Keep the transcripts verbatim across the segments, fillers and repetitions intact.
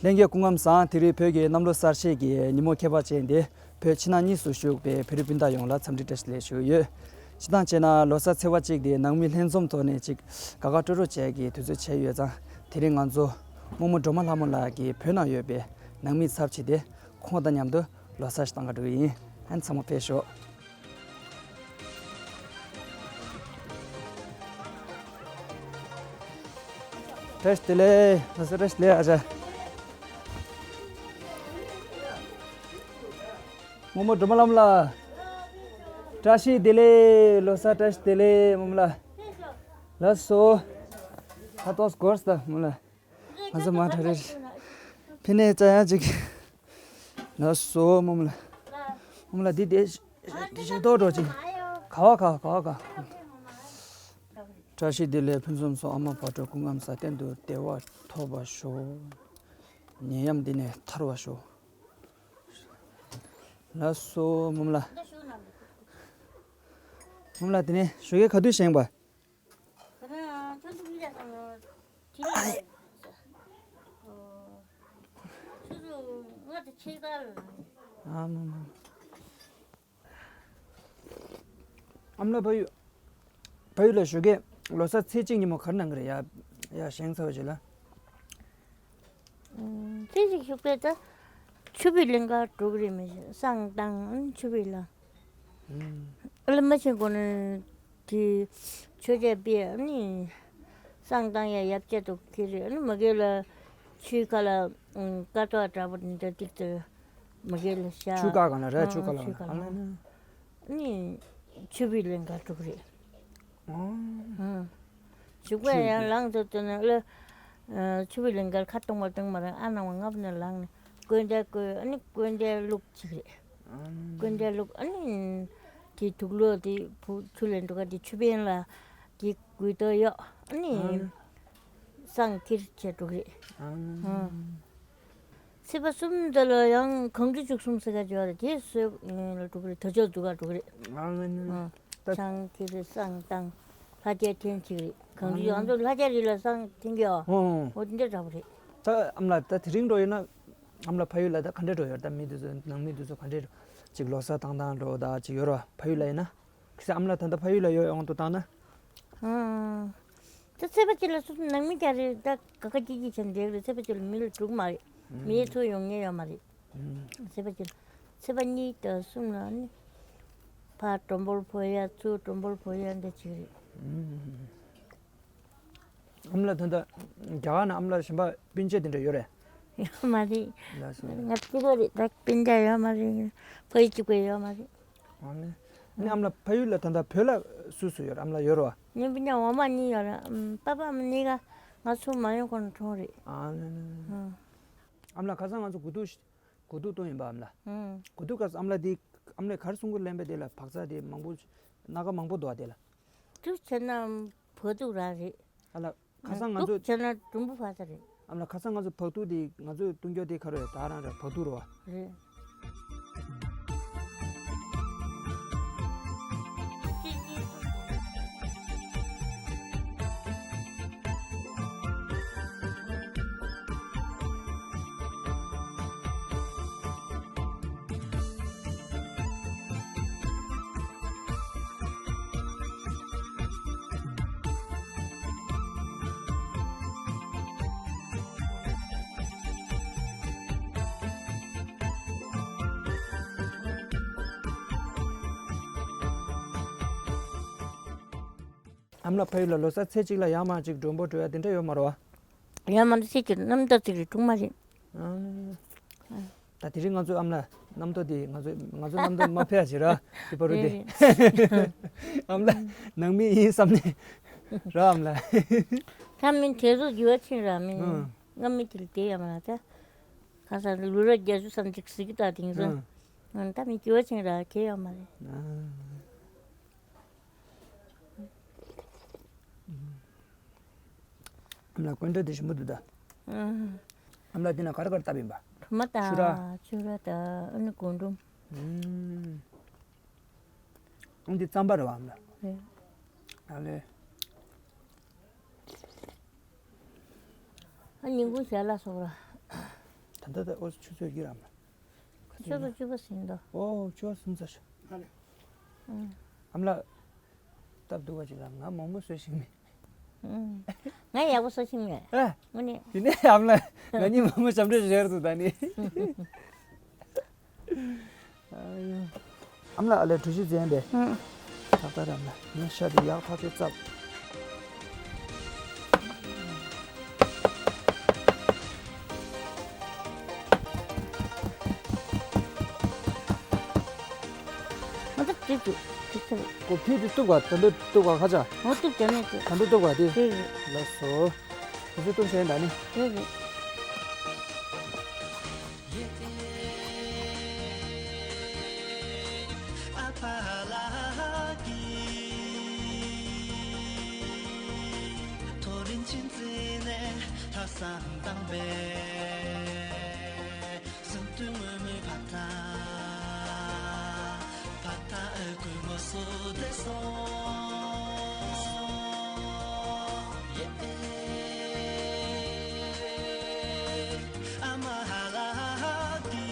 ལྷན་རྒྱས་སྐུ་ཁམས་བཟང་། དེ་རིང་བོད་ཀྱི་གནམ་ལོ་གསར་བཞད་ཀྱི་ཉིན་མོ་ཁྱད་པར་ཅན་འདི་བོད་ཕྱི་ནང་གཉིས་སུ་བཞུགས་པའི་བོད་རིགས་སྤུན་ཟླ་ཡོངས་ལ་འཚམས་འདྲི་བཀྲ་ཤིས་བདེ་ལེགས་ཞུ་གི་ཡོད། སྤྱིར་བཏང་བྱས་ན་ལོ་གསར་ཚེས་པ་གཅིག་འདི་ནང་མི་ལྷན་འཛོམས་ཐོག་ནས་ཅིག་དགའ་དགའ་སྤྲོ་སྤྲོ་བྱེད་ཀྱི་དུས་ཚོད་བྱས་ཡོད་ཙང་། དེ་རིང་ང་ཚོ་རྨོ་མོ་སྒྲོལ་མ་ལྷ་མོ་ལགས་ཀྱི་བོད་ནང་ཡོད་པའི་ནང་མི་ཚབ་བྱས་ཏེ་ཁོང་དང་མཉམ་དུ་ལོ་གསར་ཞིག་བཏང་ག་འགྲོ་གི་ཡིན། ཨ་ནི་ཚང་མ་ཕེབས་ཤོག། བཀྲ་ཤིས་བདེ་ལེགས། ལོ་གསར་བཀྲ་ཤིས་བདེ་ལེགས་ཨ་ཅག། རྨོ་མོ་སྒྲོལ་མ་ལྷ་མོ་ལགས། བཀྲ་ཤིས་བདེ་ལེགས། ལོ་གསར་བཀྲ་ཤིས་བདེ་ལེགས། རྨོ་མོ་ལགས། ལགས་སོ། ཁ་ཏོག་སྐོར་ས་རྨོ་ལགས། ང་ཚོ་མ་ཁྲ་རེད། ཕི་ནས་ཙ་ཡང་ཅིག། ལགས་སོ་རྨོ་མོ་ལགས། རྨོ་མོ་ལགས་འདི་དེ་ཞེ་ཏོག་འགྲོ་ཅིག། ག་བ་ག་ག་བ་ག། བཀྲ་ཤིས་བདེ་ལེགས་ཕུན་སུམ་ཚོགས། ཨ་མ་བག་དྲོ་སྐུ་ཁམས་བཟང་། གཏན་དུ་བདེ་བ་ཐོབ་པར་ཤོག། ནད་ཡམས་འདི་ནས་ཐར་བར་ཤོག། ལགས་སོ་རྨོ་མོ་ལགས། རྨོ་མོ་ལགས་དེ་ནས་ཞོགས་ཀས་ག་དུས་བཞེངས་པ། ཁ་སང་ཆུ་ཚོད་གཉིས་དང་ཚོད་ལྔ་དང་ཕྱེད་ཀ་ལ། ཨ་མ་མ། ཨ་མ་ལགས་ཕ་ཡུལ། ཕ་ཡུལ་ལ་ཞོགས་ཀས་ལོ་གསར་ཚེས་གཅིག་ཉིན་མོ་ག་རེ་གནང་གི་རེད། ཡར་ཡར་བཞེངས་ཚར་བ་རྗེས་ལ། ཨུམ། ཚེས་གཅིག་ཞོགས་པ་ད་ཆུ་བེད་ལེན་གར་འགྲོ་གི་རེད། མི་བསང་བཏང་ཨ་ནི་ཆུ་བེད་ལ། ཨུམ། ཨ་ལ་མ་ཕྱིན་གོང་ནས་དེ་མཆོད་ཆས་སྤེལ་ཨ་ནི་བསང་བཏང་ཡ་ཡབ་ཆད་དུ་ཁྱེར་རེད། ཨ་ནི་མ་གི་ལ་ཆུའི་ཁ་ལ་ཨུམ་དཀར་ཐོག་འདྲ་པོ་འདི་འདྲ་ཏིག་ཏུ་མ་གི་ལ་བཞག། ཆུ་ཁ་གང་ལ་ར། ཨ་ཆུ་ཁ་ལ་ཆུ་ཁ་ལ་ཨ་ལ་ནི་ཆུ་བེད་ལེན་གར་འགྲོ་གི་རེད། ཨོ། ཨང་། བྱུག་པ་ཡང་ལངས་ཐུབ་ཐུབ་ན་ལ། ཆུ་བེད་ལེན་གར་ཁ་གཏོང་བ་གཏོང་མ་རེད། ཨ་ནང་བ་ལྔ་པོ་ནས་ལངས་ནས་ཀོན་ཏའི་ཀོན་ཨ་ནི་ཀོན་ཏའི་བླུག་ཅིག་རེད། ཀོན་ཏའི་བླུག་ཨ་ནི་དེ་དུག་ལོག་དེ་བུ་ཆུ་ལེན་འགྲོ་ག་དེ་ཆུ་བེན་ལ་དེ་དགུས་ཏོ་གཡོག་ཨ་ནི་བསང་ཁྱེར་བྱས་འགྲོ་གི་རེད། ཨང་། ཚེས་པ་གསུམ་དེ་ལ་ཡང་གངས་རི་བཅུ་གསུམ་ཟེར་ག་བརྗོད་རེད། དེ་གསོལ་ངན་ལ་འགྲོ་གི་རེད། དར་ལྕོག་འཛུགས་ག་འགྲོ་གི་རེད། ཨང་། ཆང་ཁྱེར་བསང་བཏང་། ལྷ་རྒྱལ་འཐེན་བྱེད་ཀྱི་རེད། གངས་རི་ང་ཚོ་ལྷ་རྒྱལ་རི་ལ་བསང་འཐེན་གྱི་ཡོད། ཨོ་འདི་འདྲ་འདྲ་པོ་རེད། ད་ཨ་མ་ལགས་ད་དེ་རིང་འགྲོ་ཡོད་ན། ཨ་མ་ལགས་ཕ་ཡུལ་ལ་ད་ག་འདྲ་འགྲོ་ཡོད། ད་མི་དེ་ཚོ་ནང་མི་དེ་ཚོ་ག་འདྲ་འགྲོ། ཅིག་ལོ་གསར་བཏང་བཏང་འགྲོ་ད་ཅིག་ཡོད་ར། ཕ་ཡུལ་ལ་ཡིན་ན། ཁ་སང་ཨ་མ་ལགས་ད་ལྟ་ཕ་ཡུལ་ལ་ཡོད་དབང་དུ་བཏང་ན། ཨང་། ད་ཚེས་པ་གཅིག་ལ་སོ་སོ་ནང་མི་རྒྱ་རེད། ད་ག་ག་སྐྱིད་སྐྱིད་བྱས་འགྲིག་རེད། ཚེས་པ་གཅིག་ལ་མི་ལ་འགྲོ་གི་མ་རེད། མི་ཚོ་ཡོང་མཁན་ཡོད་མ་རེད། ཚེས་པ་གཅིག་ལ། ཚེས་པ་གཉིས་དང་གསུམ་ལ་ནི་ཕར་སྒྲོམ་ཕོར་ཕོར་ཡ་ཚུར་སྒྲོམ་ཕོར་ཕོར་ཡ་འདི་བྱེད་ཀྱི་རེད། ཨ་མ་ལགས་ད་ལྟ་རྒྱ་གར་ནང་ཨ་མ་ལགས་གཞན་པ་སྤུན་མཆེད་དེ་འདྲ་ཡོད་རེད། ཡོད་མ་རེད། ལགས་སོ། ང་གཅིག་པོ་རེད། ད་སྤུན་ཀྱག་ཡོད་མ་རེད། ཕ་ཡུལ་གཅིག་པོ་ཡོད་མ་རེད། ཨ་ནི་ཨ་མ་ལགས་ཕ་ཡུལ་ལ་ད་ལྟ་བོད་ལ་སུ་སུ་ཡོད་རེད། ཨ་མ་ལགས་ཡོད་རེད་བ། ངའི་སྤུན་ཀྱག་འོག་མ་གཉིས་ཡོད་རེད། ཨམ། པ་ཕ་མ་གཉིས་ཀ་ང་ཚོ་མ་ཡོང་གོང་ནས་གྲོངས་རེད། ཨ་ནི་ཨ་ནི། ཨ་མ་ལགས་ཁ་སང་ང་ཚོ་དགུ་ཐུག་དགུ་ཐུག་བཏང་ཡིན་པ་ཨ་མ་ལགས། ཨུམ། དགུ་ཐུག་སྐབས་སུ་ཨ་མ་ལགས་འདི་ཨ་མ་ལགས་ག་རེ་གསུང་གི་ལེན་པ་དེ་ལ་བག་ཚ་དེ་མང་པོ་སྣ་ཁ་མང་པོ་འདུག་བ་དེ་ལ། དུག་བྱས་ན་བག་དུག་རག་རེད། ཨ་ལགས་ཁ་སང་ང་ཚོ་དུག་བྱས་ན་དུམ་བུ་བག་ཚ་རེད། ཨ་མ་ལགས་ཁ་སང་ང་ཚོ་བག་དུག་དེ་ང་ཚོས་བཏུང་རྒྱུ་དེ་ག་རེ་ད་རང་རེད། བག་དུག་རེད་བ། རེད། ཨ་མ་ལགས་ཕ་ཡུལ་ལ་ལོ་གསར་ཚེས་གཅིག་ལ་ཡར་མར་ཅིག་མགྲོན་པོ་འགྲོ་ཡ་དེ་འདྲ་ཡོད་མ་རེད་བ། ཡར་མར་ཚེས་གཅིག་རྣམ་རྟོག་ཅིག་རེད། དྲུག་མ་རེད། ཨ། ད་དེ་རིང་ང་ཚོའི་ཨ་མ་ལགས་རྣམ་རྟོག་དེ་ང་ཚོ་ང་ཚོ་རྣམ་རྟོག་མ་ཕེབས་ཅིག་ར་དེ་པ་རུ་དེ། རེད་རེད། ཨ་མ་ལགས་ནང་མི་ཡིན་བསམ་ནས་ར་ཨ་མ་ལགས། ད་མི་དེ་ཚོ་འགྱུར་བ་ཕྱིན་ར་མི། ཨང་། སྔ་མི་དེ་ལ་བསྡད་ཡ་མ་རེད་ད། ཁ་སང་ལུས་ར་རྒྱ་ཆུ་བསམ་ཅིག་ཟིག་གི་ད་དེང་སང་། ཨང་། ཨང་། ད་མི་འགྱུར་བ་ཕྱིན་ར་གལ་ཡོད་མ་རེད། ཨང་། ཨ་མ་ལགས་ཀོན་ཏྲ་དེ་ཞིམ་པོ་འདུག་ད། ཨང་། ཨ་མ་ལགས་འདི་ན་ག་རེ་ག་རེ་བཏབ་ཡིན་པ། གྲོ་མ་དང་ཕྱུར་ར། ཕྱུར་ར་དང་ཨ་ནི་རྒུན་འབྲུམ། ཨུམ། ཨ་འདི་རྩམ་པ་རེད་བ་ཨ་མ་ལགས། རེད། ཨ་ལེ། ཨ་ཉིན་གུང་ཞལ་ལག་སོགས་ར། ད་ལྟ་ད་ཨོ་ཆུ་ཚོད་ཡོད་རམ། ཆུ་ཚོད་བཅུ་པ་ཟིན་འདུག་ཨོ་ཆུ་ཚོད་གསུམ་ཚར་ཤག་ཨ་ལེ། ཨུམ། ཨ་མ་ལགས། སྟབས་སྡུག་པ་ཅིག་ལ་ང་མོག་མོག་བཟོས་ཤིག་མེད། ཨུམ། ང་ཡག་པོ་བཟོས་ཤིག་མེད། ཨ། དངོས་གནས། དེ་ནས་ཨ་མ་ལགས་ང་གཉིས་མོག་མོག་ཞབས་འདྲེན་བྱེད་ཡར་འདུག་ད་ནི། ཨ་མ་ལགས་ཨ་ལས་གྲོ་ཞིབ་བྱས་པས། ཨུམ། ཏག་ཏག་རེད་ཨ་མ་ལགས། ངས་ཤ་དེ་ཡག་ཐག་ཆོད་བཙབ། ང་ཚོ་དེ་དུ་དེ་ཚོ། ཀོ་ཕི་དེ་གཏུབ་ག་ད་འདོད་གཏུབ་ག་ཁ་ཆ། ང་གཏུབ་བྱས་ནས་དུ། ད་འདོད་གཏུབ་ག་དེ། དེ་རེད། ལགས་སོ། དེ་ཚོ་གཏུབ་བྱས་ད་ནི། དེ་རེད། ཐོ་རེངས་ཆུ་འཛིན་ནས་ལྷ་བསང་བཏང་བས། གཟིམ་དུས་སྔོན་མོའི་ཕ་ཐང་། ཕ་ཐང་ཨ་ཁུའི་ངོ་སོ་བདེ་སོང་། ཨ་མ་ཧ་ལ་ཧ་གི།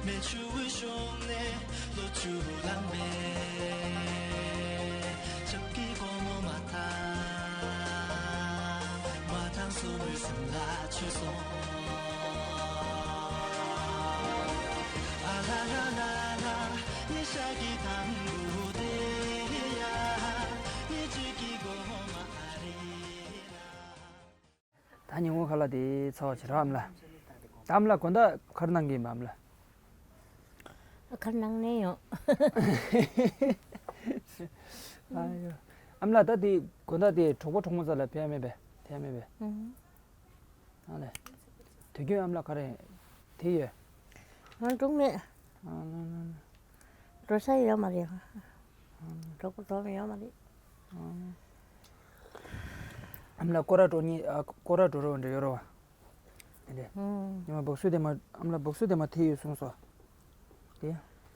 མེ་ཆུ་བོའི་གཞུང་ནས་ལོ་བཅུ་ལངས་པས། ཆབ་ཀྱི་སྒོ་མོ་མ་ཐང་། མ་ཐང་སོ་མོའི་སེམས་ལ་ཆུད་སོང་། ཨ་ལ་ལ་ལ་ལ། ཉི་ཤར་གྱི་དང་པོ་དེ་ཡ། ཉི་ཤར་གྱི་སྒོ་མོ་མ་རེད་ལ། ད་ཉིན་མོ་ཁ་ལག་དེ་ཚར་བ་བྱེད་རོགས་ཨ་མ་ལགས། ད་ཨ་མ་ལགས་དགོང་དག་ག་རེ་གནང་གི་ཡིན་པ་ཨ་མ་ལགས། ག་རེ་གནང་ནས་ཡོང་། ཨ་ཡོ། ཨ་མ་ལགས་ད་དེ་དགོང་དག་དེ་གྲོགས་པོ་གྲོགས་མོ་ཚོ་ལ་ཕེབས་ཡ་མེད་པས། ཕེབས་ཡ་མེད་པས། ཨུམ། ཨ་ལས། དུས་རྒྱུན་ཨ་མ་ལགས་ག་རེ་དེ་ཡོད། ང་འགྲོ་མེད། ཨ་ལ་ལ་ལ། འགྲོ་ས་ཡོད་མ་རེད། གྲོགས་པོ་གྲོགས་མོ་ཡོད་མ་རེད། ཨ་མ་ལགས་སྐོར་ར་འགྲོ་ཉི་ཨ་སྐོར་ར་འགྲོ་རོགས་འདྲ་ཡོད་རོགས། དེ་འདྲས། ཨུམ། ཉི་མ་སྦུག་སུ་དེ་མ་ཨ་མ་ལགས་སྦུག་སུ་དེ་མ་ཐེ་ཡོད་གསུངས་སོ། དེ།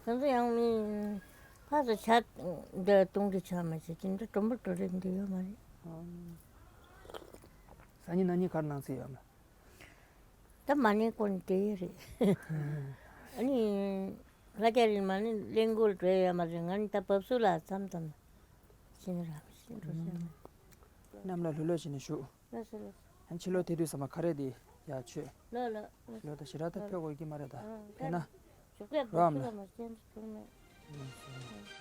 ང་ཚོ་ཡང་མི་ཕ་ཚོ་ཇ་འདི་བཏུང་གི་ཆ་མ་བྱེད་ཀྱི་འདི་གྲོམ་པ་གྲོ་རེ་འདི་ཡོད་མ་རེད། ཨ། ཟ་ཉིན་ན་ཉིན་ག་རེ་གནང་སྲིད་ཡོད་མ། ད་མ་ཎི་སྐོར་ནས་བསྡད་ཡོད་རེད། ཨ་ནི། ལྷ་རྒྱ་རི་མ་ཎི་གླིང་སྐོར་འགྲོ་ཡ་ཡོད་མ་རེད། ང་ནི་ད་བབས་སུ་ལ་མཚམས་མཚམས་ཕྱིན་ར་ཕྱིན་འགྲོ་ས་མེད། གནམ་ལ་ལྷོད་ལྷོད་བྱས་ནས་བཞུགས། ལགས་སོ་ལགས་སོ། ཨ་ཕྱི་ལོགས་དེ་དུས་ཙམ་པ་ག་རེ་དེ་ཡ་ཆོས། ལགས་ལགས་ལགས། ཕྱི་ལོགས་ད་ཞེ་དྲག་ད་ཕེབས་དགོས་ཀྱི་མ་རེད་ད། ཨ་ཕེབས་ན། བཞུགས་སྐད་རོགས་ཨ་མ་ལགས། བབས་སུ་ལ་མ་ཅན་དུ་མེད། ལགས་སོ།